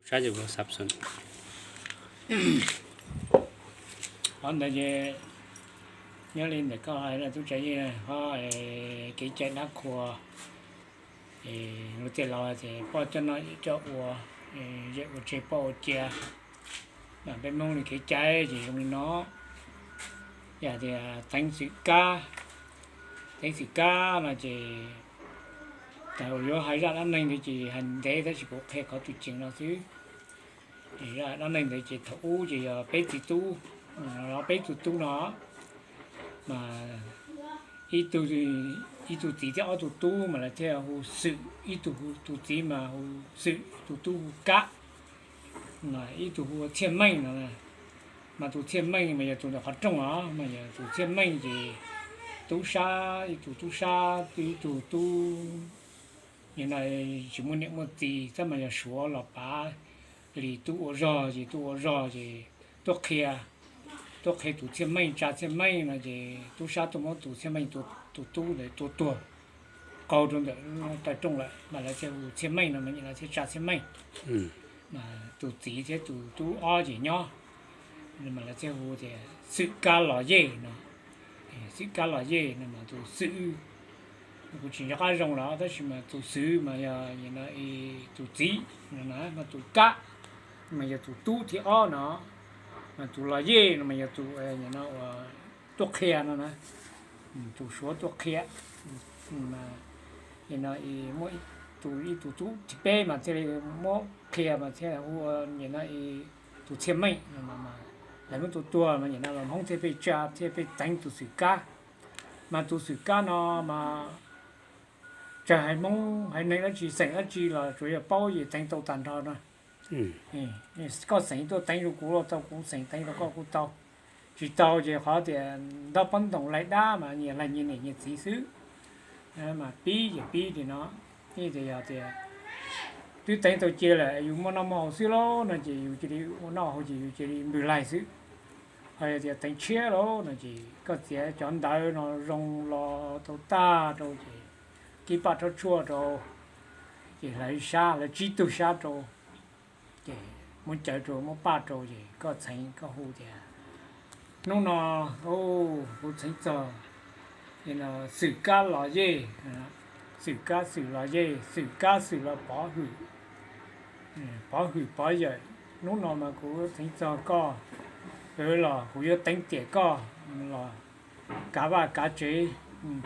Qhov ntawd ces nyob li ntawm koj hais no tub tsav yeej, qhov kev cai dab qhuas, luag tej laus tias poj coj noj yawm coj ua, yawm ua tseg poj ua cia. Mas peb Hmoob li kev cai ces zoo li no, yog tias teev xwm kab, teev xwm kab no ces thaum yuav hais zaj dab neeg ntawd ces hais ntev tab sis kuv qhia qhov tws ceev no xwb. Zaj dab neeg ntawd ces thaum ub ces yog peb txiv tub, peb tug tub no mas ib tug txiv thiab ob tug tub mas lawv thiaj hu Xwm, ib tug hu tus txiv mas hu Xwm, tus tub hu Kab, ib tug hu ua Txhiaj Meej no. Mas tus Txhiaj Meej mas yog tus ntawm qhov rooj os, mas yog tus Txhiaj Meej ces tub sab, ib tug tub sab, ib tug tub, nim no tsis muaj niam muaj txiv, tab mas yog Suav los pav li tub ua zog ces tub ua zog ces tuaj qhia, tuaj qhia tus Txhiaj Meej, tsa Txhiaj Meej no ces tub sab tuaj muab tus Txhiaj Meej tus tub ntawd tua tuag qaug rau ntawm taw rooj lawm, mas lawv thiaj hu Txhiaj Meej no mas nim no thiaj tsa Txhiaj Meej. Mas tus txiv thiab tus tub ob ces nyob, mas lawv thiaj hu tias Xwm Kab Los Yej no. Xwm Kab Los Yej no mas tus Xwm, kuv tsis nco qab zoo lawm tab sis mas tus Xwm mas yog nim no tus txiv no, mas tus Kab mas yog tus tub thib ob no, mas tus Los Yej no mas yog tus nim no tuaj qhia no na, tus Suav tuaj qhia. Nim no muaj tus, ib tug tub thib peb mas thiaj li muab qhia mas thiaj hu ua nim no tus Txhiaj Meej. Lawv muab tua tuag mas nim no los Hmoob thiaj pheej tsa, thiaj pheej teev tus Xwm Kab. Mas tus Xwm Kab no mas txawm hais Hmoob hais neeg dab tsi xeem dab tsi los tsuas yog paub ces teev tau tag nrho no. Koj xeem tuaj teev rau kuv los tau, kuv xeem teev rau koj kuj tau. Tsis tau ces qhov tias ntaub pob ntoos laig dab mas nyias laig nyias niam nyias txiv xwb. Mas pib ces pib li no, ib tias yog tias twb teev tau cia lawm yus muaj noj muaj haus xwb lauj no ces yus cia li ua noj haus ces yus cia li npws laig xwb. Ho yog tias teev tshiab lauj no ces koj txiav cov ntawv no zoo los tau tag rau ces kib paj rhaub tshuaj rau, ces hlawv ib sab, hlawv tsib tug sab rau, ces muab cawv rau, muab paj rau ces koj txheev koj hu tias, hnub no kuv txheev txog Xwm Kab Los Yej, Xwm Kab Xwm Los Yej, Xwm Kab Xwm Los Pov Hwm, Pov Hwm Pov Yawm, hnub no mas kuv txheev txog koj los kuv yuav teev tiam koj los kav vaj kav tsev,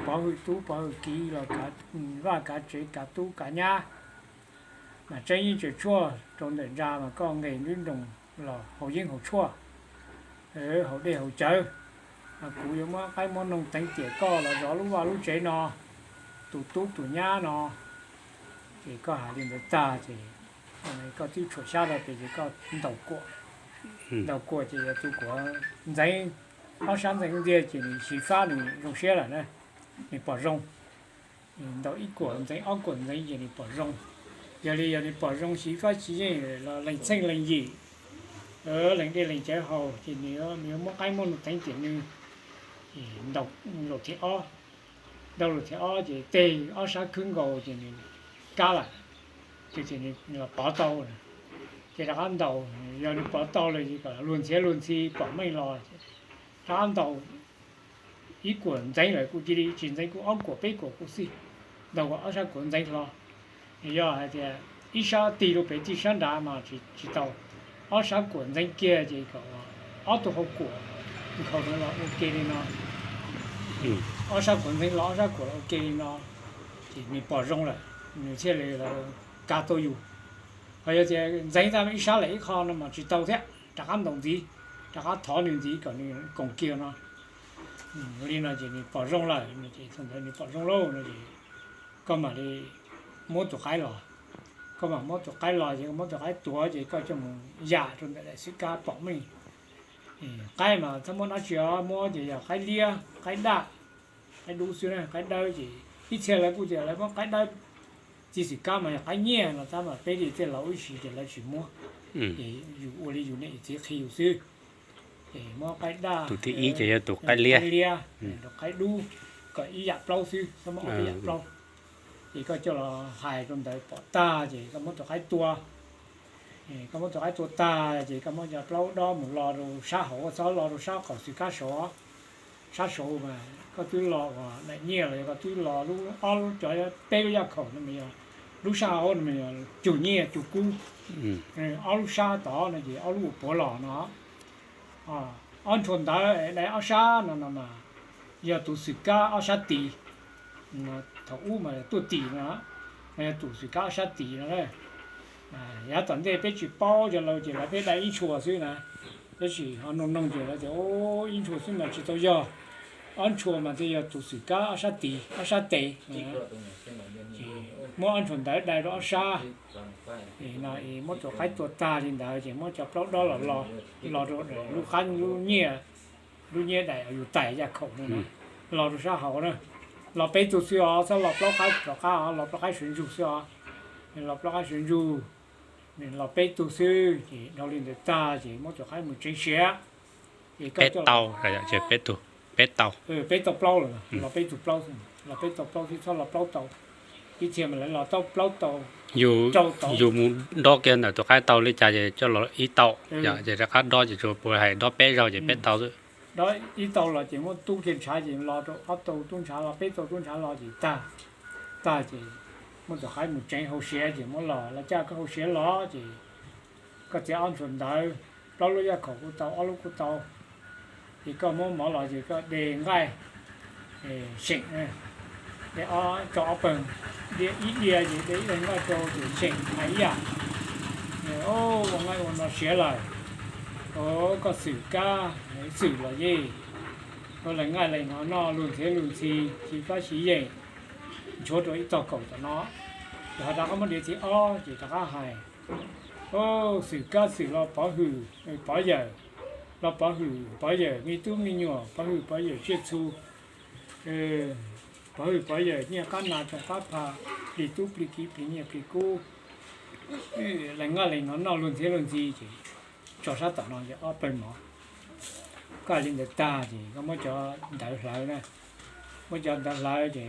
Pov Hwm tub Pov Hwm kiv los kav vaj kav tsev, kav tub kav nyab, mas tseeb yeej tseem tshuaj rau ntawm ntsa mas koj nqes nruab nroos los haus yeeb haus tshuaj, haus dej haus cawv. Mas kuv yuav muab qaib muab noog teev tiam koj los zov lub vaj lub tsev no, tus tub tus nyab no. Ces koj hais li ntawd tag ces koj twb tshuam xyab rau pem ces koj ntaus kuam. Ntaus kuam ces yog tus kuam ntxeev, ob sab ntxeev ntxiag ces nws xyiv fab nws zoo siab lawm na, nws pom zoo. Ntaus ib kuam ntxeev ob kuam ntxeev ces nws pom zoo. Yog li yog nws pom zoo xyiv fab xyiv yeej los lees txheej lees yim, lees dej lees cawv haus ces nws yuav muab qaib muab noog teev tiam nws. Ntaus zaum thib ob, ntaus zaum thib ob ces teg ob sab khwb nkaus ces nws kab lawm, ces nws los pov tau. Ces rov qab ntaus, yog nws pov tau lawm ces kom luag ntxhiav luag ntxhi pom meej los, rov qab ntaus ib kuam ntxeev lawm kuj cia li tsis ntxeev, kuj ob kuam peb kuam kuj xij, ntaus kom ob sab kuam ntxeev hlo. Yog hais tias ib sab tig rau pem tij sab nrad mas tsis tau, ob sab kuam ntxeev kiag ces kom ob tug hau kuam nkhaus los ua ke li no, ob sab kuam ntxeev los ob sab kuam los ua ke li no, ces nws pom zoo lawm, nws thiaj li kav tau yus. Ho yog tias ntxeev tag ib sab lawm ib qho no mas tsis tau thiab, rov qab ntaus ntxiv, rov qab thov nws ntxiv kom nws koom kiag no. Li no ces nws pom zoo lawm no ces thaum ntawd nws pom zoo lauj no ces koj mam li muab tus qaib los. Koj mam muab tus qaib los ces koj muab tus qaib tuav ces koj coj mus yam rau ntawm daim xwm kab pom meej. Qaib mas txhob muab dab tsi os, muab ces yog qaib liab, qaib daj, qaib dub xwb na, qaib dawb ces ib txhia lawv kuj tias lawv muab qaib dawb txi xwm kab mas yog qaib nyiaj no tab mas peb li tej laus ib sim ces lawv tsis muab, ces yus ua li yus niam yus txiv qhia yus xwb. Ces muab qaib daj, qaib liab, qaib dub, kom ib yam plaub xwb, txhob muab ob peb yam plaub. Ces koj coj los hais rau ntawd pom tag ces koj muab tus qaib tua. Koj muab tus qaib tua tag ces koj muab cov plaub dob mus lo rau sab hauv, txhob lo rau sab qaum xwm kab saud. Sab saud mas koj twb lo uas daim nyiaj los yog koj twb lo lub ob lub, cov peb lub yaj khaum no mas yog lub sab hauv no mas yog cug nyiaj cug kub. Ob lub sab tod no ces ob lub uas puav los no. Ob ntshua ntawd dai ob sab no no mas yog tus xwm kab ob sab tis. Thaum ub mas tuaj tim no, yog tus xwm kab ob sab tis no. Yav tom ntej peb tsis paub cov laus ces lawv pheej dai ib ntshua xwb na. Tab sis ho noog noog ces lawv tias ib ntshua xwb mas tsis tau yog, ob ntshua mas thiaj yog tus xwm kab ob sab tis ob sab tes. Ces muab ob ntshua ntawd dai rau ob sab, no muab tus qaib tua tag li ntawd ces muab cov plaub dob los lo, lo rau lub qab lub nyiaj, lub nyiaj daim yus tais yaj khaum no, lo rau sab hauv na. Lo peb tug xwb os, txhob lo plaub qaib rov qab os, lo plaub qaib sawv ntsug xwb os. Lo plaub qaib sawv ntsug, lo peb tug xwb ces dhau li ntawd tag ces muab tus qaib mus tseev siav. Peb tau, peb tau, peb tau plaub lawm, lo peb tug plaub, lo peb tau plaub xwb, txhob lo plaub tau. Ib txhia mas lawv lo tau plaub tau, yus mus dob kiag ntawm tus qaib tau li cas ces coj los ib tau, ces rov qab dob ces tsuas puas hais dob peb zaug ces peb tau xwb. Dob ib tau los ces muab tub kiag ntshav ces lo rau ob tau tub ntshav los peb tau tub ntshav los ces tag. Tag ces muab tus qaib mus tseev hauv siav ces muab los, lawv caj koj hauv siav los ces koj txiav ob ntshua ntawd, plaub lub yaj khaum kuj tau, ob lub kuj tau. Ces koj muab mov los ces koj de nqaij seem, de tso ob pawg, de ib diav ces de ib daig nqaij rau ces seem hais ib yam. Ua nqaij ua no siav lawm, koj xwm kab xwm los yeej, lees nqaij lees hno noj luag ntxhiav luag ntxhi, xyiv fab xyiv yeem, nchuav rau ib tog kaum tom no. Ces ho rov qab muab diav thib ob ces rov qab hais, xwm kab xwm los pov hwm pov yawm, los pov hwm pov yawm me tub me nyuam, pov hwm pov yawm tsiaj txhu, pov hwm pov yawm nyiaj qab nas tsoos qab phas, plig tub plig kiv plig nyiaj plig kub, lees nqaij lees hno noj luag ntxhiav luag ntxhi ces tso sab tom no ces ob pawg mov. Koj hais li ntawd tag ces koj muab cov ntawv hlawv na, muab cov ntawv hlawv ces,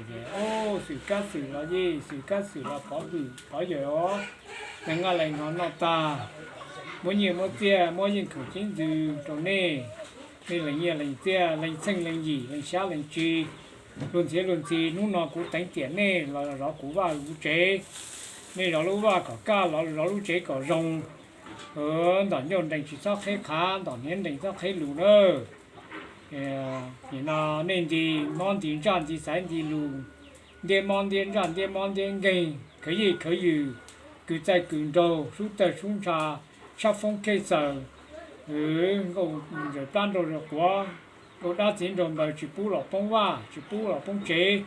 xwm kab xwm los yeej, xwm kab xwm los pov hwm pov yawm os, lees nqaij lees hno noj tag, muab nyiaj muab txiaj muab yeej khaum ceeb ntxws rau nej. Nej lees nyiaj lees txiaj, lees txheej lees yim, lees xyab lees ntsis, luag ntxhiav luag ntxhi, hnub no kuv teev tiam nej los zov kuv vaj kuv tsev. Nej zov lub vaj kom kaj, los zov lub tsev kom zoo. Ntom ncauj nrees tsis txhob qheb qhav, ntom hniav nrees txhob qheb lus nawb. Nim no nej nti mob nti ntsaj nti xaiv nti lus, ntiab mob ntiab ntsaj ntiab mob ntiab nkeeg, khawv yij khawv yws, kws txaij kws nraug, sub tawg sub ntsha, tshab foob khej txaws, nkaus ntsaws plab nraug quav, nkaus dab txiv nraug npaws, tsis pub los poob vaj tsis pub los poob tsev.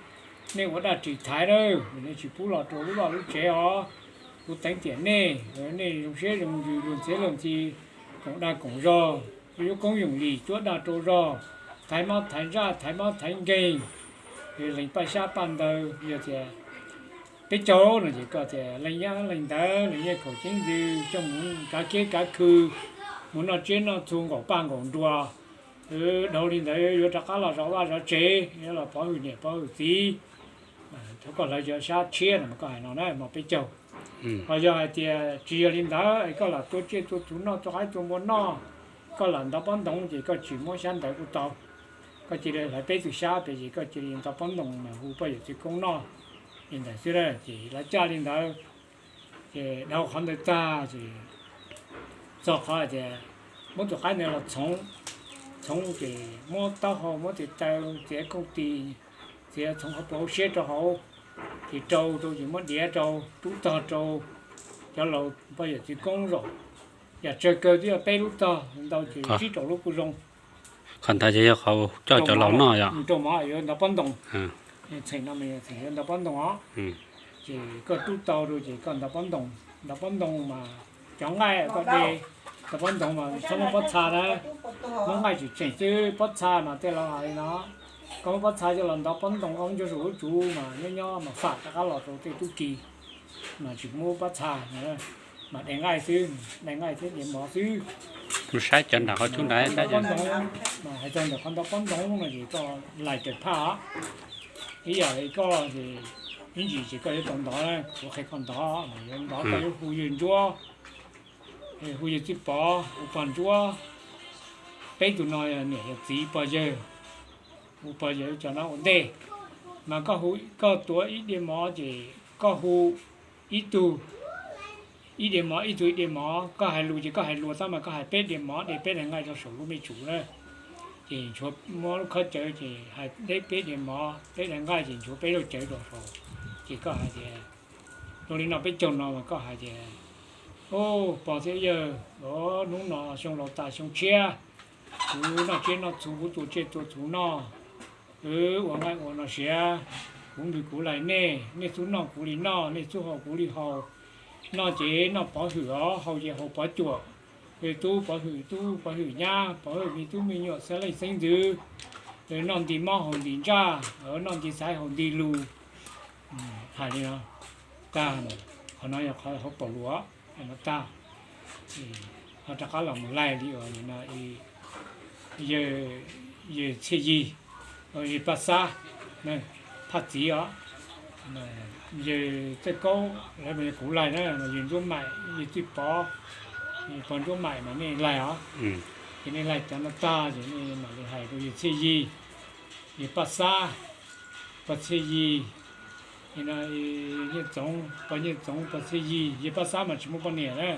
Nej ua dab tsi thaiv lawm, nej tsis pub los rau lub vaj lub tsev os. Kuv teev tiam nej, nej zoo siab zoo ntsws luag ntxhiav luag ntxhi, koom dag koom zog, yuav koob yoom lim cuab dag rau zog, thaiv mob thaiv ntsaj thaiv mob thaiv nkeeg, lees paj xyab paj ntawv. Yog tias peb caug no ces koj tias lees nyiaj lees ntawv, lees nyiaj khaum ceeb ntxws, coj mus kav kiab kav khw, mus noj tsiab noj txhu nkaum paj nkaum nruas. Dhau li ntawd yuav rov qab los zov vaj zov tsev, yuav los pov hwm niam pov hwm txiv. Thaum koj hlawv cov xyab tshiab no mas koj hais no na, mos peb caug. Ho yog hais tias tsis yog li ntawd es koj lam tua tsiaj tua txhu noj, tua qaib tua npua noj, koj lam ntov pob ntoos ces koj tsis muab xyab ntawv kuj tau. Koj cia li hlawv peb tug xyab pem ces koj cia li ntov pob ntoos mas hu poj yawm txiv koob noj li ntawd xwb. Ces lawv caj li ntawd. Ces dhau qhov ntawd tag ces txog qhov hais tias muab tus qaib ntawd los txhoov, txhoov ces muab taub hau muab tes taw txiav kooj tis, txiav txhoov qhov puas hauv siab rau hauv, ces rau rau ces muab diav rau, rub tog rau. Cov laus poj yawm txiv koob zaum, yam tsawg kawg twb yog peb lub tog, ntau ces tsib rau lub kuj zoo. Qhov ntawd ces yog qhov coj cov laus noj yom. Rau mov yuav ntov pob ntoos, txheem no mas txheem yuav ntov pob ntoos os. Ces koj rub tau rau ces koj ntov pob ntoos, ntov pob ntoos mas cov nqaij koj de, ntov pob ntoos mas txhob muab pob txha na, muab nqaij tseem tseem xwb, pob txha mas tej laus hais li no, koj muab pob txha coj los ntov pob ntoos koj muab ntsuab saum huab tsuv mas nyob nyob mas fam rov qab los rau tej tub ki, mas tsis muab pob txha, mas de nqaij xwb, de nqaij thiab de mov xwb. Mus saib cov nram qhov cub nrad, saib pob ntoos, mas hais txog ntawm qhov ntov pob ntoos no ces koj lais raws phaj. Ib yam li koj ces ib ntsis ces koj yuav tau ntov, kuv qhia koj ntov, yuav ntov koj yuav hu ywg ntsuab, Hu yawg Txwj Pov hu pog Ntsuab, peb tug no yog niam yog txiv pog yawg, hu pog yawg cov no ua ntej. Mas koj hu, koj tuav ib diav mov ces koj hu ib tug ib diav mov, ib tug ib diav mov, koj hais lus ces koj hais lus tab mas koj hais peb diav mov, de peb daim nqaij rau saum lub me tsum na. Ces nchuav muab lub khob cawv ces hais de peb diav mov, peb daim nqaij ces nchuav peb zaug cawv rau saud. Ces koj hais tias, zoo li no peb caug no mas koj hais tias, o, pog thiab yawg, hnub no xyoo laus tas xyoo tshiab, kuv noj tsiaj noj txhuv, kuv tua tsiaj tua txhuv noj, wb ua nqaij ua no siav, kuv nqhis kuv lais nej, nej xub noj kuv li noj, nej xub haus kuv li haus. Noj ces noj pov hwm os, haus ces haus pov cuam. Tub pov hwm, tub pov hwm nyab, pov hwm me tub me nyuam, xeeb leej xeeb ntxwv, noj nti mob haus nti ntsaj, noj nti xaiv haus nti lus. Hais li no tag, qhov no yog qhov hauv paus lus no tag. Ho rov qab los mus laig li uas yawg Txhiaj Yig, yawg Paj Xab, Phaj txiv os, yawg Txawj Kaub, kuv laig na, yawg Ntsuab Maim, yawg Txwj Pov, pog Ntsuab Maim mas nej laig os. Ces nej laig cov no tag ces nej mam li hais rau yawg Txhiaj Yig, yawg Paj Xab, pog Txhiaj Yig, Nyiaj Txoov, pog Nyiaj Txoov, pog Txhiaj Yig. Yawg Paj Xab mas tsis muaj poj niam na,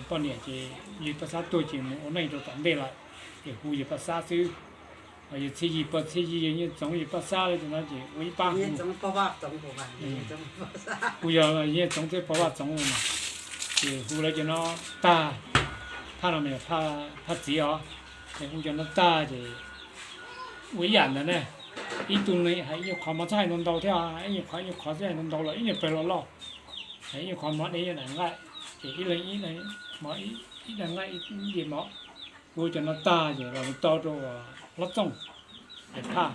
poj niam ces yawg Paj Xab tuag ces mus ua neej rau tom ntej lawm, ces hu yawg Paj Xab xwb. Yawg Txhiaj Yig, pog Txhiaj Yig, yawg Nyiaj Txoov, yawg Paj Xab li no ces ua ib pab hu. Kuj yog Nyiaj Txoov thiab pog Vaj Txoov no, ces hu lawv cov no tag, phaj no mas yog phaj txiv os, ces hu cov no tag ces ua ib yam ntawd ne. Ib tug neeg hais ib nyuag qhov mov txhob hais ntau ntau thiab, hais ib nyuag qhov ib nyuag qhov xwb, hais ntau ntau los ib nyuag pawg loj loj, hais ib nyuag qhov mov de ib daim nqaij, ces ib leeg ib leeg mov, ib daim nqaij ib diav mov. Hu cov no tag ces los mus tau rau hlob Txooj, phaj,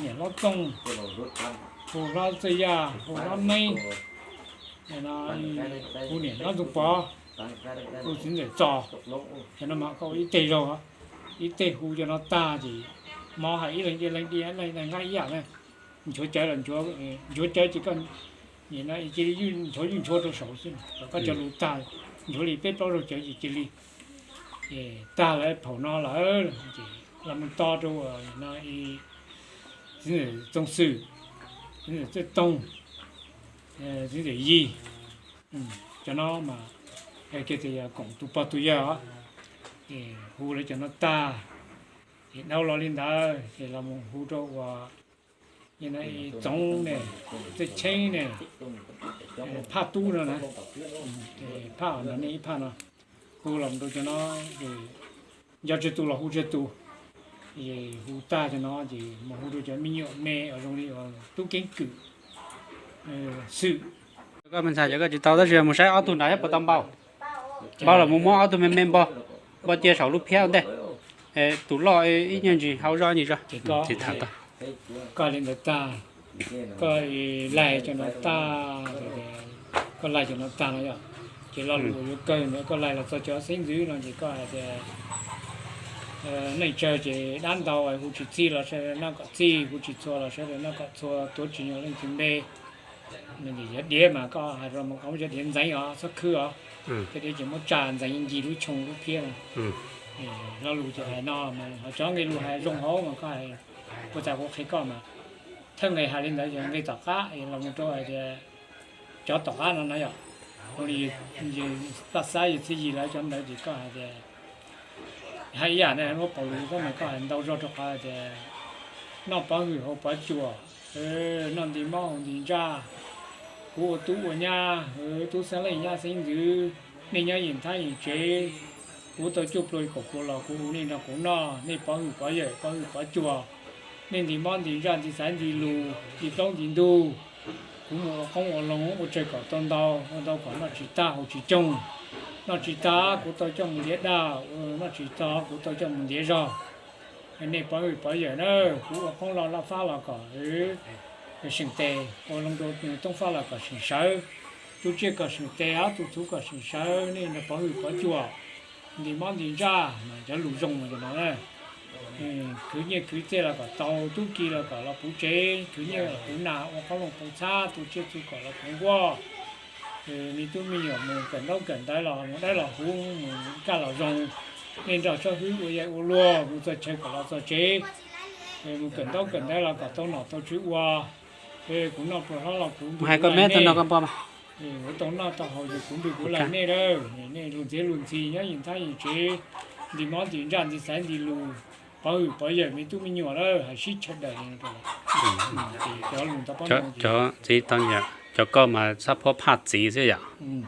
niam hlob Txooj, hu hlob Txawj Yaj, hu hlob Neeb, hu niam hlob Ntxoov Pov, hu txiv ntxawm Txos. Cov no mas koj ua ib teg zaug, ib teg hu cov no tag ces mov hais ib leeg ib leeg ib leeg nqaij ib yam na. Nchuav cawv los nchuav cawv ces koj cia li nchuav yuj nchuav rau saud xwb, kom koj cov lus tag, nchuav li peb plaub zaug cawv ces cia li tag lawm, phaum no lawm ces los mus to rau uas no, txiv ntxawm Txooj Xwm, txiv ntxawm Txawj Toog, txiv ntxawm Yig. Cov no mas kiag tias yog koom tus pog tus yawg os. Hu lawv cov no tag ces dhau los li ntawd ces los mus hu rau uas Txoov ne, Txawj Cheeb ne, Phaj Tub no na, Phaj no ne, ib Phaj no, hu los mus rau cov no, nco tsawg tus los hu tsawg tus. Hu tag cov no ces mus hu rau cov me nyuam me uas zoo li uas Tub Keeb Kwm, Xwm. Koj me ntxhais, cov koj tsis tau tab sis mus saib ob tug nrad thiab puas tau npau. Npau los mus muab ob tug me me npau, npau cia saum lub phiab ua ntej. Tus loj ib nyuag ntsis hau zoj ntsis zog. Koj li ntawd tag, koj laig cov no tag, koj laig cov no tag no yog, ces lo lus uas yuav kawg ntawd koj laig los txog cov xeeb ntxwv no ces koj hais tias neej tsawg ces dab ntau, hu tsis txhij los sawv daws noj kom txhij, hu tsis txhua los sawv daws noj kom txhua, tuav tsis nyog leej twg npe. Yog diav mas koj hais rau mas koj muab cov diav ntxeev os, txhob khwb os. Cov diav ces muab tsa ntxeev ncig lub choo lub phiab no. Lo lus ces hais no, ho cov nqe lus hais zoo hauv mas koj hais, puas tas kuv qhia koj mas. Thawj nqe hais li ntawd yog nqe tom qab los mus rau hais tias cov tom qab no na yom, ua li Paj Xab, Yawg Txhiaj Yig lawv cov ntawd ces koj hais tias hais ib yam na, muab paus lus tab mas koj hais ntau zog rau qhov tias noj pov hwm haus pov cuam, noj nti mob haus nti ntsaj, kuv ua tub ua nyab, tub xeeb leej nyab xeeb ntxwv, nej nyob yeem thab yeem tsev, kuv tau cuaj pluag kaum pluag los kuv hu nej nrog kuv noj, nej pov hwm pov yawm pov hwm pov cuam, nej nti mob nti ntsaj nti xaiv nti lus nti plaub nti ntug, kuv mus ua qoob ua loo ua tsawg kom tau ntau, ua ntau kom noj tsis tag haus tsis coog, noj tsis tag kuv tau coj mus ntiav daj, noj tsis tag kuv tau coj mus ntiav zog. Nej pov hwm pov yawm na, kuv ua qoob los laj fab los kom seem tes, ua loo rau toob fab los kom seem sawv, tu tsiaj kom seem tes, tu txhuv kom seem sawv, nej nrog pov hwm pov cuam, nti mob nti ntsaj, cov lus zoo mas cov no na. Khwv nyiaj khwv txiaj los kom tau, tub ki los kom los puv tsev, khwv nyiaj los puv nas, ua qoob loo puv txhab, tu tsiaj txhu kom los puv nkuaj. Me tub me nyuam mus kawm ntaub kawm ntawv los mus dawb los huv, mus kaj los zoo, nej nrog tsob hwb ua yaig ua luag, mus txog chaw kom los txog tsev, mus kawm ntaub kawm ntawv los kom tau nom tau tswv ua. Kuv noj pluas hlob los kuv npws kuv laig nej, kuv tau noj tau haus ces kuv npws kuv laig nej lawm. Nej lug ntxiav lug ntxhi nyob yim ntab yim tsev, nti mob nti ntsaj nti xaiv nti lus, pov hwm pov yawm me tub me nyuam lawm, hais sib chaw daws li no rau lawv. Ces cov lus ntawd pab no ces, cov koj mas xab phob phaj txiv xwb yom,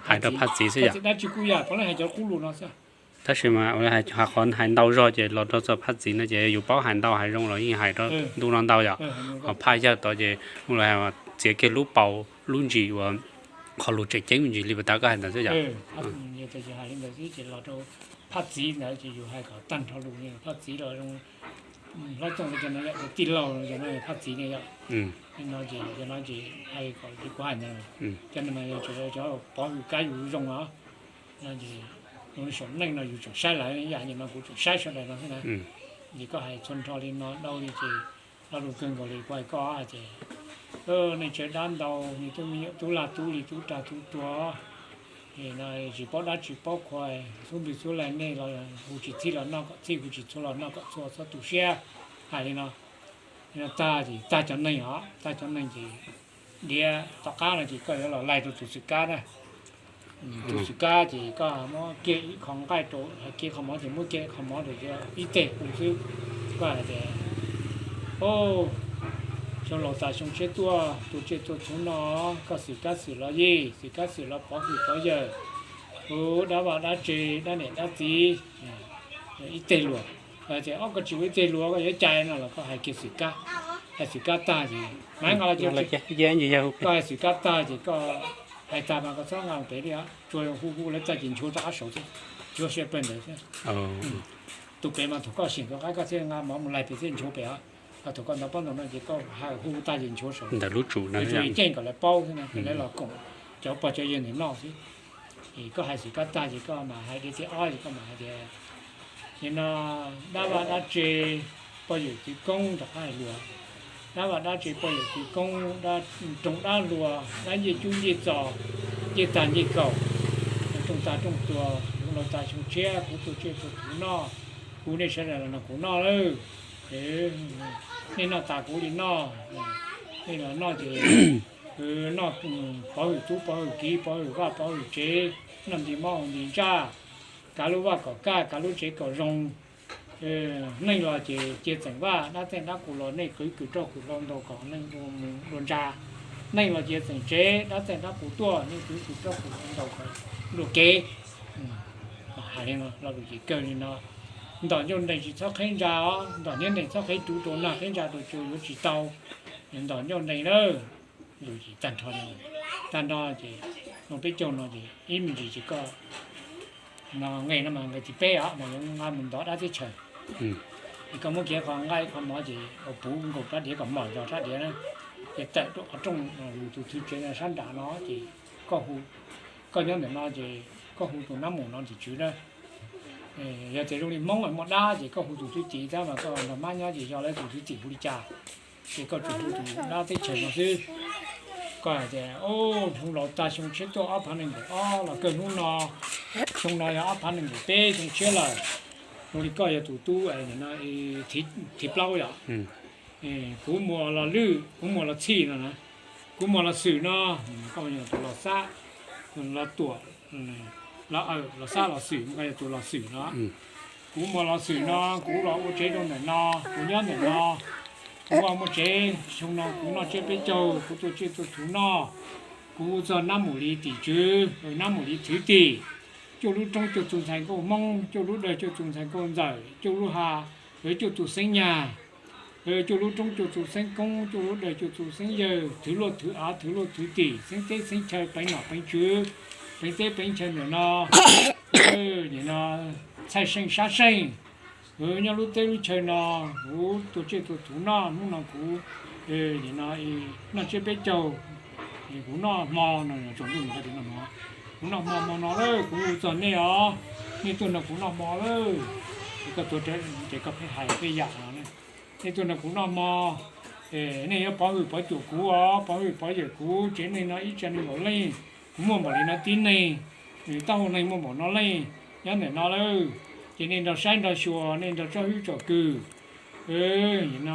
hais rau phaj txiv xwb yom. Dab tsi kuj yam, peb leej hais cov qub lus no xwb. Tab sis mas ua li hais qhov hais ntau zog ces los rau txog phaj txiv no ces yus paub hais ntau hais zoo los yeej hais rau ntu no ntau yom. Ho phaj yawg tod ces ua li hais txiav kiag lub paus lub ntsis uas qhov lus tseem ceeb me ntsis li puas tas koj hais ntawd xwb yom. Phaj txiv ntawd ces yus hais kom tag nrho lus, phaj txiv los zoo, hlob tooj cov no yog tij laug, cov no phaj txiv ne yom. No ces cov no ces hais kom li kuv hais ntawd, cov no mas yog cov pov hwm kab yus zoo os. No ces saum neej no yus tseem saib lawv ib yam, nim no kuv tseem saib sawv daws no xwb na. Ces koj hais txhua nrho li no dhau li ces lo lus kawg nkaus li kuv hais koj hais tias, nej tsev dab ntau, nej tub me nyuam tub lag tub li tub rag tub ruag, tsis paub dab tsis paub qhua, xub npis xub laig nej los hu tsis txhij los noj kom txhij, hu tsis txhua los noj kom txhua, txhob tu siab. Hais li no, tag ces tag cov neeg os, tag cov neeg ces diav tom qab no ces koj yuav los laig rau tus xwm kab na. Tus xwm kab ces koj muab kiag ib qho nqaij rau, hais kiag qhov mov ces muab kiag qhov mov rau ib teg hu xwb. Koj hais tias, o, xyoo laus tas xyoo tshiab tuaj, tus tsiaj tuaj txhub no, koj xwm kab xwm los yij, xwm kab xwm los pov hwm pov yawm, hu dab vaj dab tse, dab niam dab txiv, ib teg luag. Tias, o, koj tsis ua ib teg luag koj yuav cai no los koj hais kiag xwm kab. Hais xwm kab tag ces, koj hais xwm kab tag ces koj hais tag mas koj txhob nqa pem li, tsuas hu hu lawv tag ces nchuav rov qab saud xwb, nchuav siab pawg ntawd xwb. Tus pem mas thaum koj sim rov qab koj thiaj nqa mov mus laig pem thiaj nchuav pem os. Thaum koj ntaus pob ntoo no ces koj hais hu tag ces nchuav saud ntawm lub tsum no, ceeb kom lawv paub xwb na, lawv los koom cov pog cov yawg ntawm noj xwb. Es koj hais xwm kab tag ces koj mam hais diav thib ob ces koj mam hais tias, nim no dab vaj dab tse, pog yawm txiv koob rov qab hais luag, dab vaj dab tse pog yawm txiv koob, roog dab hluas, dab ncej cub ncej txos, ncej tag ncej kaum, rooj tag rooj txuas, xyoo laus tas xyoo tshiab, kuv tua tsiaj tua txhuv noj, kuv nej sawv daws los nrog kuv noj lawm. Nej noj tas kuv li noj, nej los noj ces noj pov hwm tub pov hwm kiv pov hwm vaj pov hwm tsev, noj nti mob haus nti ntsaj, kav lub vaj kom kaj kav lub tsev kom zoo. Neej los ces cia txeem vaj, dab txeej dab qus los nej kwv kws roj kws hlau ntaus kom neej dua mus dua ntsa. Neej los cia txeem tsev, dab txeej dab qus tuaj nej kwv kws roj kws hlau ntaus kom dua kev. Hais li no, lo lus ces kawg li no. Ntom ncauj ntees tsis txhob qheb ntsa os, ntom hniav ntees txhob qheb ruv rau nag qheb ntsa rau tsuas yuav tsis tau. Ntom ncauj ntees lawm, lus ces tag nrho li. Tag nrho ces zoo peb caug no ces ib me ntsis ces koj no nqe no mas nqe thib peb os mas yuav nqa mus ntov dab teb chaws. Ces koj muab kiag qhov nqaij qhov mov ces ua puv nkaus rab diav kom mom zog rab diav na, ces tawm rau qhov rooj tus thwv tsev no sab nram no ces koj hu, koj nyob ntawm no ces koj hu tus nab mus no tim tswv na. Yog tias zoo li Hmoob muaj dab ces koj hu tus thwj tim tab mas koj nrog mab nyob ces yog lawv tus thwj tim hu li cas. Ces koj tsuas hu tus dab teb chaws no xwb. Koj hais tias, xyoo laus tas xyoo tshiab tuaj ob phav nees nkaum ob los kawg hnub no, xyoo no yog ob phav nees nkaum peb xyoo tshiab lawm. Zoo li koj yog tus tub no, thib plaub yom. Kuv muas los lwj, kuv muas los txhij no na. Kuv muas los xwm no, koj yog tus los xab, los tuam, los awm, los xab los xwm, koj yog tus los xwm no. Kuv muas los xwm no, kuv los ua tsev rau ntawm no, kuv nyob ntawm no. Kuv muaj tsev, xyoo no kuv noj tsiab peb caug, kuv tua tsiaj tua txhuv noj. Kuv txog nab mus li tim tswv, nab mus li thwv tim. Cuaj lub roob cuaj txug ntxhais nkauj Hmoob, cuaj lub dawg cuaj txug ntxhais nkauj ntxawm, cuaj lub ha, cuaj txug xeeb nyag, cuaj lub roob cuaj txug xeeb koob, cuaj lub dawg cuaj txug xeeb yawg, thwv luaj thwv av, thwv luaj thwv tim, xeeb teb xeeb chaw, peev nom peev tswv, peev teb peev chaw ntawm no, nim no txhaij seej sab seej. Kuv nyob lub teb lub chaw no, kuv tua tsiaj tua txhuv noj, hnub no kuv, nim no noj tsiab peb caug, kuv noj hmo no, tsaus ntuj nws hais tias noj hmo, kuv noj hmo hmo no lawm, kuv hu txog nej os, nej tuaj nrog kuv noj hmo lawm. Ces koj tuav rawv ces koj pheej hais peb yam no, nej tuaj nrog kuv noj hmo, nej yuav pov hwm pov cuam kuv os, pov hwm pov yawm kuv, tsev neeg no ib tsev neeg nkaum leej, Muaj npaum li no tib neeg, nws tau neeg muaj npaum no leej nyob ntawm no lawm, ces nej nrog saib nrog xyuas, nej nrog tsob hwb tsom kwm. No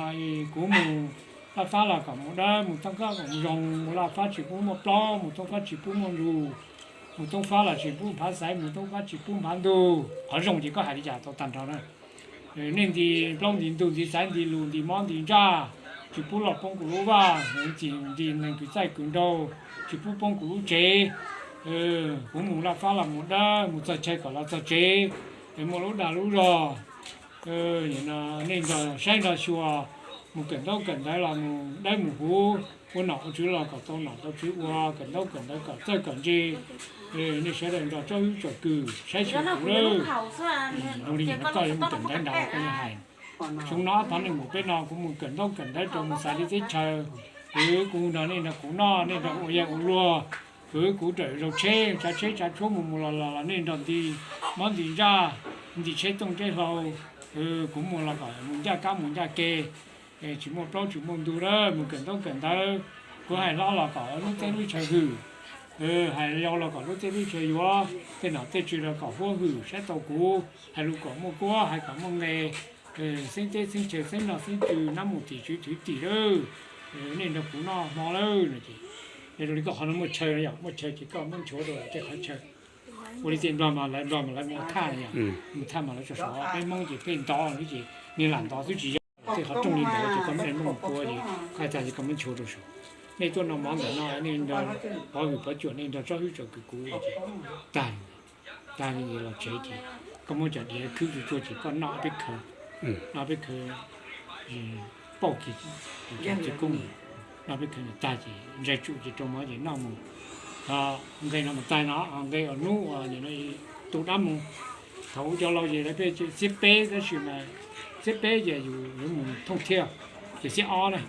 kuv mus laj fab los kom mus dawb, mus thoob fab kom mus zoo, mus laj fab tsis pub muaj plaub, mus thoob fab tsis pub muaj ntsug, mus thoob fab los tsis pub nphav xaiv, mus thoob fab tsis pub nphav ntug. Qhov zoo ces koj hais li cas tau tag nrho na. Nej nti plaub nti ntug nti xaiv nti lus nti mob nti ntsaj, tsis pub los poob kuv lub vaj, nti nti neeg kwv txaij kwv nraug, tsis pub poob kuv lub tsev. Kuv mus laj fab los mus dawb, mus txog chaw kom los txog tsev, es muaj lub dag lub zog. Nej nrog saib nrog xyuas, mus kawm ntaub kawm ntawv los mus dawb mus huv, ua nom ua tswv los kom tau nom tau tswv ua, kawm ntaub kawm ntawv kom txawj kom ntse. Nej sawv daws nrog tsob hwb tsom kwm saib xyuas kuv lawm. Zoo li no koj yuav mus kawm ntawv nrad koj yeej hais. Xyoo no ob phav nees nkaum peb no kuv mus kawm ntaub kawm ntawv rau mus xaiv li teb chaws, kwv kuv nrog nej nrog kuv noj, nej nrog ua yag ua luag, kwv kuv raws zaus tsheb tsav tsheb tsav tshuab mus mus los los los nej nrog nti mob nti ntsaj, nti tsheb tooj tsheb hlau. Kuv mus los kom mus ncaj kab mus ncaj ke, tsis muaj plaub tsis muaj ntug lawm, mus kawm ntaub kawm ntawv. Kuv hais hlob los kom lub teb lub chaw hwm, hais yau los kom lub teb lub chaw yuav, tej nom tej tswv los kom huab hwm saib tau kuv, hais lus kom muaj kuab hais kom muaj nqe, xeeb teb xeeb chaw xeeb noj xeeb tswv nab mus tim tswv twv tim lawm. Nej nrog kuv noj hmo lawm no ces, zoo li koj qhov no muaj chaw no yom, muaj chaw ces koj muab nchuav rau tej qhov chaw. Ua li tej nplog mas lawv nplog mas lawv mus thaj yom, mus thaj mas lawv tso sov, peb Hmoob ces peb ntov xwb ces niag lam ntov xwb tsis yog tej qhov rooj li ntawd ces koj muab nplooj kua ces koj hais tag ces koj muab nchuav rau saud. Nej tuaj noj mov ntawm no nej nrog pov hwm pov cuam nej nrog tsob hwb tsom kwm kuv ces tag, tag li los tsev ces koj muab cov diav khwb tsuag tsuag ces koj noj ob peb khaws, noj peb khaws pauj kiag txiv koob, noj peb khaws tag ces ntsais tsum ces rau mov ces noj mus. Nqe no mus tag no, nqe hnub uas nim no tu dab mus. Thaum cov laus ces lawv peb xiab peb tab sis mas xiab peb ces yus yuav mus thooj thiab, ces xiab ob na.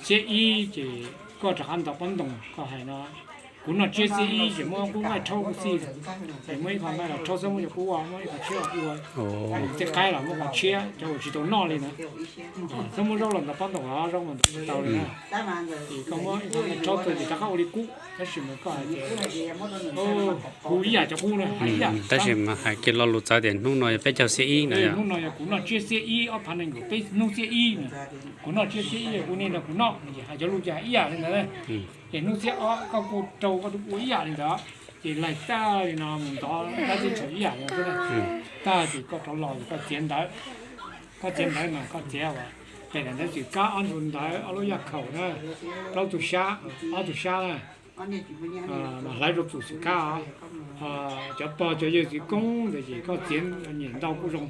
Xiab ib ces koj rov qab ntaus pob ntoos koj hais no, kuv noj tsiab xiab ib ces muab qub nqaij rhaub kuv xij, ces muab ib qho nqaij los rhaub xwb muab cov kub ua, muab ib qho tshiab los ua, tej qaib los muab qhov tshiab cov uas tsis tau noj li na. Xwb muab zaub los ntaus pob ntoos los zaub mas ntaus tsis tau li na. Ces koj muab ib qho nqaij rhaub tuaj ces rov qab ua li qub, tab sis mas koj hais tias hu ib yam cov qub na, hais ib yam. Tab sis mas hais kiag lo lus txawv tias hnub no yog peb caug xiab ib na, hnub no yog kuv noj tsiab xiab ib, ob phav nees nkaum peb hnub xiab ib na. Kuv noj tsiab xiab ib, kuv nej nrog kuv noj, ces hais cov lus ces hais ib yam li ntawd. Ces hnub xiab ob koj kuj rau koj ua ib yam li ntawd, ces laig tag li no mus ntov dab teb chaws ib yam li ntawd. Tag ces koj rov los ces koj txiav ntawv, koj txiav ntawv mas koj txiav uas pem daim ntawv txwm kab ob ntug ntawv ob lub yaj khaum na, plaub tug sab, ob tug sab na, mas hlawv rau txum txwm kab os. Cov pog cov yawg txiv koob ntawd ces koj txiav nyiam ntau kuj zoo.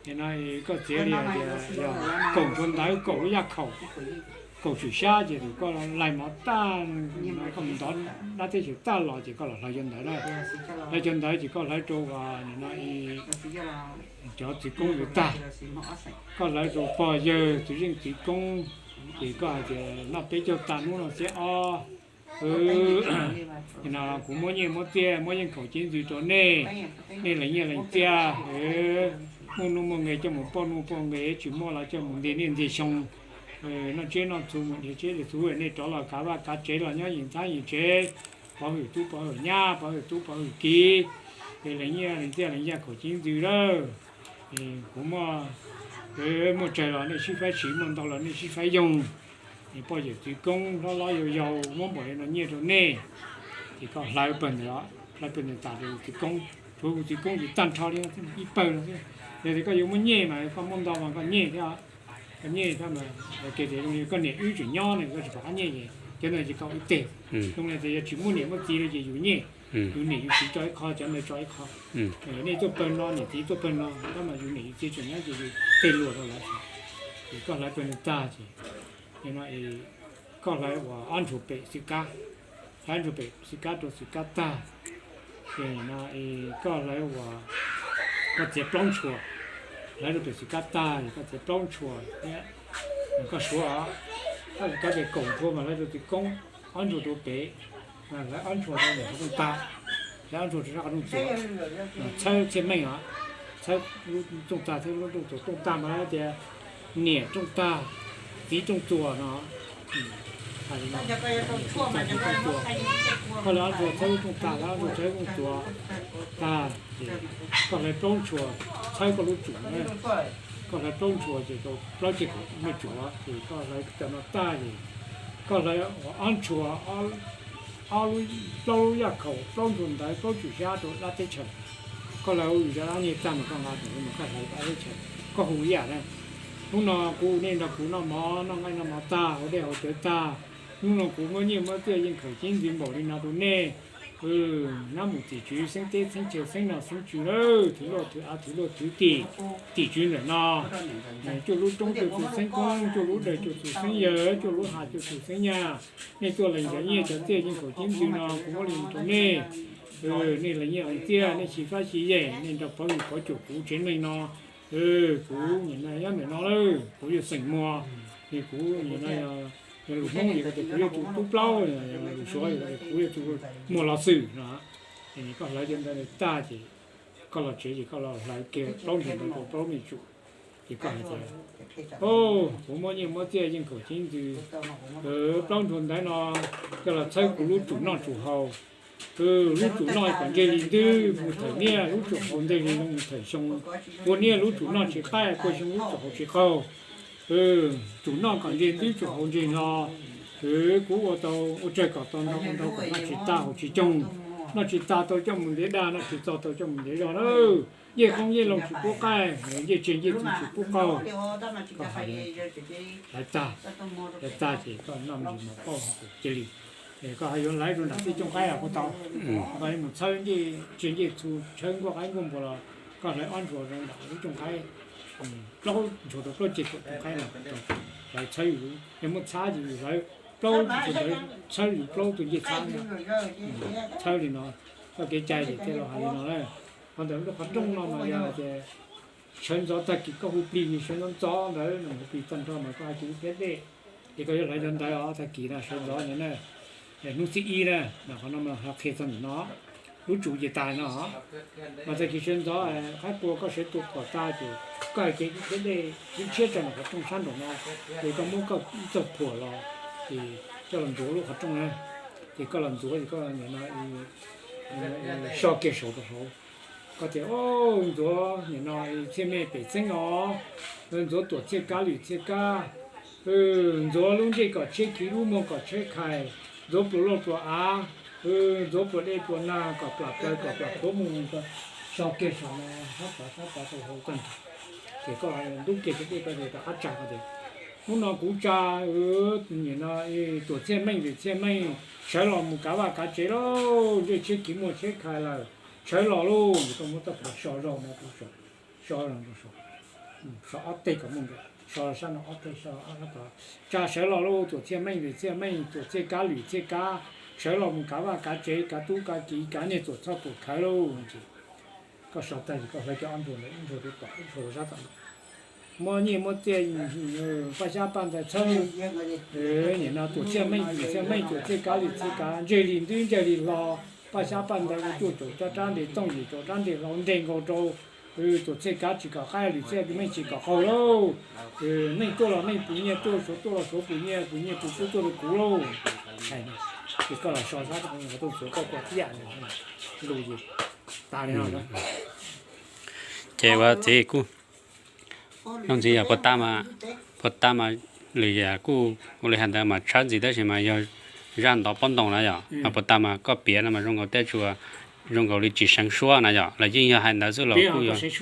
Ces no koj txiav li hais tias yog kaum ntsuav ntawv kaum lub yaj khaum, kaum txwm sab ces koj laig mov tag, koj mus ntov dab teb chaws tag los ces koj los hlawv cov ntawv na. Hlawv cov ntawv ces koj hlawv rau uas nim no cov txiv koob yuav tag, koj hlawv rau pog yawg txiv zeej txiv koob, ces koj hais tias noj peb caug tag hnub no xiab ob. No kuv muab nyiaj muab txiaj muab yeej khaum cev ntxwv rau nej, nej lees nyiaj lees txiaj, muaj nuj muaj nqe coj mus pauj nuj pauj nqe, tsis muaj los coj mus ntiag niaj ntiag xyoo. Noj tsiab noj txhuv mus dhia tsiab dhia txhuv, nej rov los kav vaj kav tsev los nyob yeej txhab yeej tsev, pov hwm tub pov hwm nyab, pov hwm tub pov hwm kiv, lees nyiaj lees txiaj lees yaj khaum cev ntxwv lawm. Kuv muaj, muaj tsawg los nej sib faib siv, muaj ntau los nej sib faib yoog. Poj yawm txiv koob hlob hlob yau yau muab npaum li no nyiaj rau nej, ces koj hlawv pawg ntawd, hlawv pawg ntawd tas rau txiv koob, rau txiv koob ces tag nrho li ib pawg no xwb. Yog tias koj yuav muaj nyiaj mas koj muaj ntau mas koj nyiaj thiab, koj nyiaj thiab mas ua ke tias zoo li koj niam wb tseem nyob ne koj tsis pom qab nyiaj ces cov ntawd ces koj ua ib teg. Zoo li tias yog tsis muaj niam muaj txiv li ces yus nyiaj, yus niam yus txiv tso ib qho, cov ntawd tso ib qho. Nej tuaj pawg no, niam txiv tuaj pawg no, tab mas yus niam yus txiv tseem nyob ces yus tej luag rau lawv. Ces koj hlawv pawg ntawd tag ces koj hlawv uas ob ntshuas pem xwm kab, hlawv ob ntshuas pem xwm kab rau xwm kab tag, ces no koj hlawv uas, koj txiav plaub ntshuas, hlawv rau pem xwm kab tag es koj txiav plaub ntshuas thiab, koj suav, koj xwm kab pem kaum ntshuas mas hlawv rau txiv koob, ob ntshuas rau pem, hlawv ob ntshuas rau ntawm qhov rooj tag, hlawv ob ntshuas rau sab qhov rooj txuas, txhawb txhiaj meej os, txhawb lub rooj tag, txhawb lub rooj txuas, rooj tag mas tias niam rooj tag, txiv rooj txuas no. Koj lawv ob ntshua txhawb lub rooj tag, lawv ob ntshua txhawb lub rooj tuav tag, ces koj hlawv plaub ntshua txhawb koj lub tsum na. Koj hlawv plaub ntshua ces rau plaub ceg kaum mej tsuav, ces koj hlawv cov no tag ces koj hlawv ob ntshua, ob lub, plaub lub yaj khaum, plaub ntshua ntawv, plaub tsum xyab rau dab teb chaws. Koj hlawv ua yus cov dab nyeg tag mas koj nqa mus koj hlawv dab teb chaws, koj hu ib yam na. Hnub no kuv nej nrog kuv noj mov noj nqaij noj mov tag, ua dej haus cawv tag, hnub no kuv muab nyiaj muab txiaj yeej khaws ceeb ntxiv npaum li no rau nej. Nab mus tim tswv xeeb teb xeeb chaw xeeb nom xeeb tswv lawm, thwv luaj thwv av thwv luaj thwv tim, tim tswv ntawm no, cuaj lub roob cuaj txug xeeb koob, cuaj lub dawm cuaj txug xeeb yawg, cuaj lub hav cuaj txug xeeb nyaj. Nej tuaj lees cov nyiaj cov txiaj yeej khaws ceeb ntxiv no kuv muab li rau nej. Nej lees nyiaj lees txiaj, nej xyiv fab xyiv yem, nej nrog pov lug pov cuam kuv tsev neeg no. Kuv nim no nyob ntawm no lawm, kuv yog xeem Muas, es kuv nim no yog lus Hmoob es kuv yog tus tub plaub, lus Suav es kuv yog tus Muas Los Xwm no. Es koj hlawv cov ntawd tag ces koj los tsev ces koj los hlawv kiag plaub ntshua ntawd rau plaub mej tsum, ces koj hais tias, o, kuv muab nyiaj muab txiaj yeej khaws ceeb ntxiv, plaub ntshua ntawd no coj los txhawb kuv lub tsum noj tsum haus. Lub tsum noj kom ntseg li ntub mus thawm niaj, lub tsum haus ntseg li no mus thawm xyoo. Kua niaj lub tsum noj tsis qaij, kua xyoo lub tsum haus tsis qaug. Tsum noj kom ntseg ntub tsum haus ntseg no. Kuv ua tau ua tsawg kom tau ntau, ua ntau kom noj tsis tag haus tsis coog. Noj tsis tag tau coj mus ntiav daj, noj tsis txog tau coj mus ntiav zog na. Ncej qoob ncej loo tsis pub qaij, ncej tseg ncej txhuv tsis pub qaug. Koj hais li ntawd tag, ntawd tag ces koj noj me ntsis mov pauj cia li. Koj hais yuav laiv rau nram teb cooj qaib los kuj tau. Koj mus txhawb ncej tseg ncej txhuv tshawb nkuaj qaib nkuaj npua los koj hlawv ob ntshua rau nram lub cooj qaib, plaub ntshua rau plaub ceg kaum cooj qaib los kuj tau. Hlawv txhawb yus, yog muaj txhab ces yus hlawv plaub ntshua ntawd txhawb yus plaub tug ncej txhab. Txhawb li no, txoj kev cai ces thiaj los hais li no na. Qhov ntawm lub qhov rooj no mas yog tias sawv ntxov tag kis koj hu plig, sawv ntxov ntxov ntawd hu plig tag nrho mas koj hais kiag lub phiab dej, ces koj yuav hlawv cov ntawd os. Tag kis no sawv ntxov ntawd na, hnub thib ib na, mas qhov no mas ho qhia txog ntawm no, lub tsum ces tas no. Mas tag kis sawv ntxov qab kua koj sawv tua phuam tag ces koj hais kiag lub phiab dej tshiab tshiab tso ntawm qhov rooj sab nraum no, ces koj muab koj ib txoj phuam los, ces coj los ntxuav lub qhov rooj na, ces koj los ntxuav ces koj nim no so kiag saum rau hauv. Koj tias, o, ntxuav nim no txhiaj mej pem txeeb os, ntxuav tuam txhiaj kab lwm txhiaj kab, ntxuav lub ntsej kom tshiab khiv lub muag kom tshiab khais, ntxuav pluas loj pluas av, ntxuav pluas dej pluas nag kom plam plaws kom plam pluav mus, so kiag saum no sab tod sab tod rau hauv tag. Ces koj ntub kiag cov dej ko ces rov qab tsa ko tias, hnub no kuv tsa nim no tuam txhiaj meej lwm txhiaj meej sawv los mus kav vaj kav tsev lauj, ntsej tshiab khiv muag tshiab khais lawm, sawv los lauj. Ces koj muab txoj phuam so zog no rau saum, so zog rau saum, so ob teg kom muaj nkaus, so sab no ob teg, so ob sab tod, tsa sawv los lauj, tuam txhiaj meej lwm txhiaj meej, tuam txhiaj kab lwm txhiaj kab, sawv los mus kav vaj kav tsev, kav tub kav kiv, kav niag tuam txhoj tuam khawv lauj. Koj so tag ces koj hlawv kiag ob ntshua ntawd, ib ntshua rau tom, ib ntshua rau sab tom no. Muab nyiaj muab txiaj, paj xyab paj ntawv txhawb, nim no tuam txhiaj meej lwm txhiaj meej, tuam txhiaj kav lwm txhiaj kav, ntseg li ntub ntseg li hlo, paj xyab paj ntawv ua cuaj caum rab nres tooj, yim caum rab nres hlau nres nkaus rau, tuam txhiaj kav tsis kom qaij, lwm txhiaj meej tsis kom qaug lauj. Neej tuaj los neej pus nyiaj tuaj, suav tuaj los suav pus nyiaj, pus nyiaj pus kub tuaj rau kuv lauj. Ces koj los so sab, tooj txhuav koj kua tib yam lus ces tas li no. Ces ua txiv kuj, no ntxiv yog puas tas mas, puas tas mas lwm yam kuj ua li hais ntawd mas tshawb ntxiv tab sis mas yog zaj ntov pob ntoo na yom, mas puas tas mas koj piav no mas zoo nkaus tej tsuas zoo nkaus li tsis seev suab na yom, los yeej yog hais ntawd xwb los kuj yog seev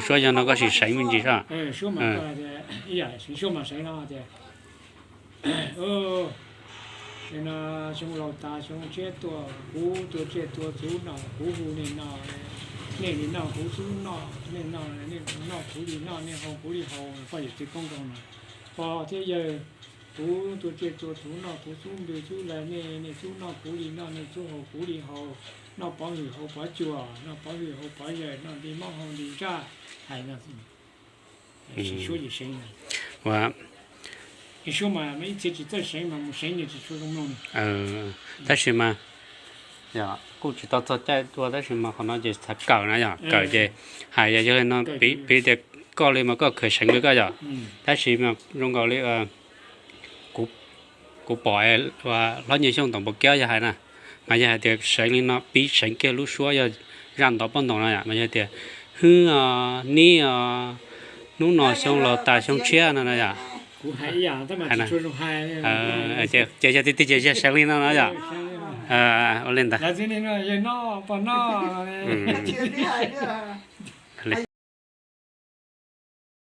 suab, yog no koj sim seev me ntsis soj. Xyoo laus tas xyoo tshiab tuaj, kuv tua tsiaj tua txhuv no, kuv hu nej noj, nej li noj kuv xub noj, nej noj, nej noj kuv li noj, nej haus kuv li haus, poj yawm txiv koob nkoos no, pog thiab yawg, kuv tua tsiaj tua txhuv noj kuv xub npw xub lawg, nej, nej xub noj kuv li noj, nej xub haus kuv li haus, noj pov hwm haus pov cuag, noj pov hwm haus pov yawm, noj nti mob haus nti ntsaj, hais no. Seev suab ces seev, ua, seev suab mas ib txhia tsis txawj seev mas mus seev nws tsis tshua zoo mloog. Tab sis mas kuj tsis tau txog caij dua tab sis mas qhov no ces txhav kawm na yom, kawm ces hais yog li no, piv tias koj li mas koj khaws seev li koj yom, tab sis mas zoo nkaus li kuv Kuv pom hlob Nyiaj Xyooj tom npau kiab yog hais na, mas yog hais tias seev li no pib seev kiag lub suab yog zaj ntov pob ntoos no yom, mas yog tias hwb os, nib os, hnub no xyoo laus tas xyoo tshiab no no yom. Ces yog tiag tiag ces yog seev li no no yom. Ua li ntawd.